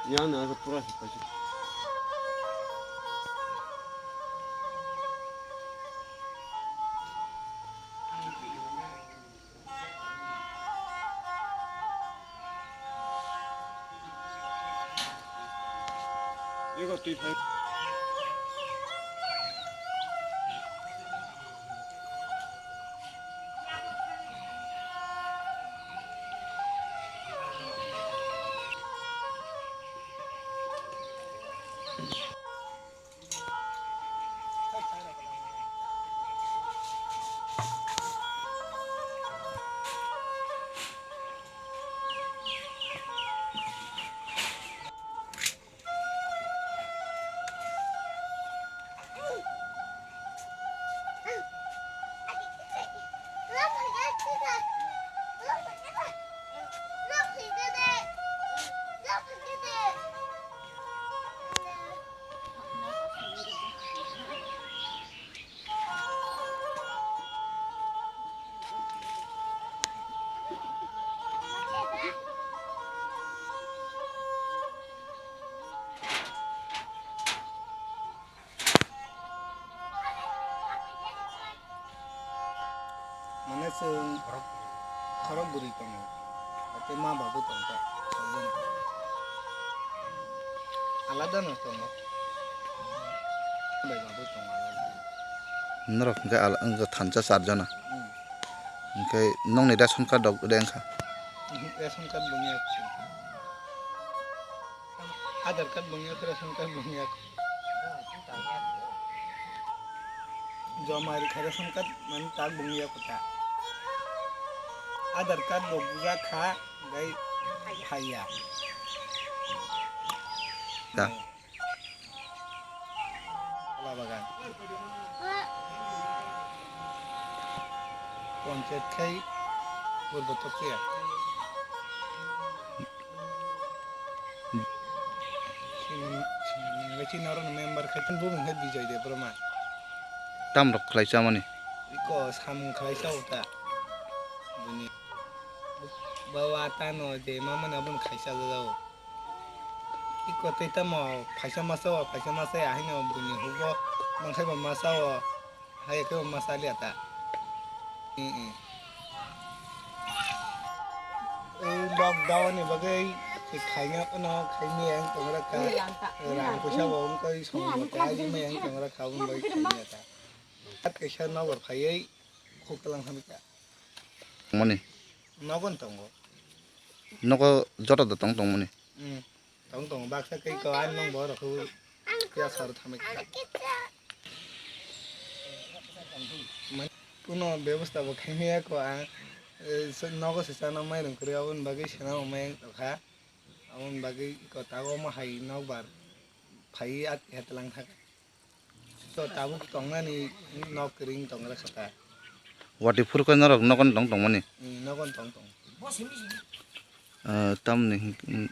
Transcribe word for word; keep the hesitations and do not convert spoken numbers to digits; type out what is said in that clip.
Yang na pura sih pasti. Ego twi phai. Mane chwng khorok bwrwi tongo, hakhe ma babu tongkha. Alada no tongo. Bai babu tongo alada. Norok hwnkhe al-, wngkha thansa char jona. Hmm. Hwnkhe nokni ration card rok de wngkha? Mhm, ration card bwngya. Aadhaar card bwngya, ration card bwngya. Joma rikha ration card mani tak bwngya kota. Aadhaar card bo bujak kha, gai phaiya. Ta. Kala bagan. Panchayat khai Purbo Tokya. Sini, sini, sini, norok member khai tang bumung khai Bijoy Debbarma. Tam rok khlai chamani. Iko samung khlai cha uta. Bini. Bawa tano je mamani abun khai cha jao. Iko tei tamo phaisa masa o, phaisa masa ya haino bini hugo mangkhai ba masa o, hai ke masa liya ta. Mm, mm. Ei lockdown ni bagwi se khaina phano khaimaya wng tong rakha. Rang puisa bo wng koi song bo khaimaya wng tong rakha, aboni bagwi khaimaya ta. At kaisa nokbar phaiwi khuk tlang hamika. Mani. Nogon tongo. Nogo joto da tong tong mani. Mm. Tong tong baksa kai ko an nong bo rokhu ya sar thamai ka. Man kuno bebosta bo khaimaya ko ang, eh, se nogo se chana mai rung kri abon bagwi sena mai tokha. Abon bagwi ko tago ma hai nokbar phai at hetlang thak. To tabuk tongnani nok ring tong rakha ta. Wati phuru khe norok nogon tong tongmani? Mm, nogon tong tong. Ah, tamni hin-,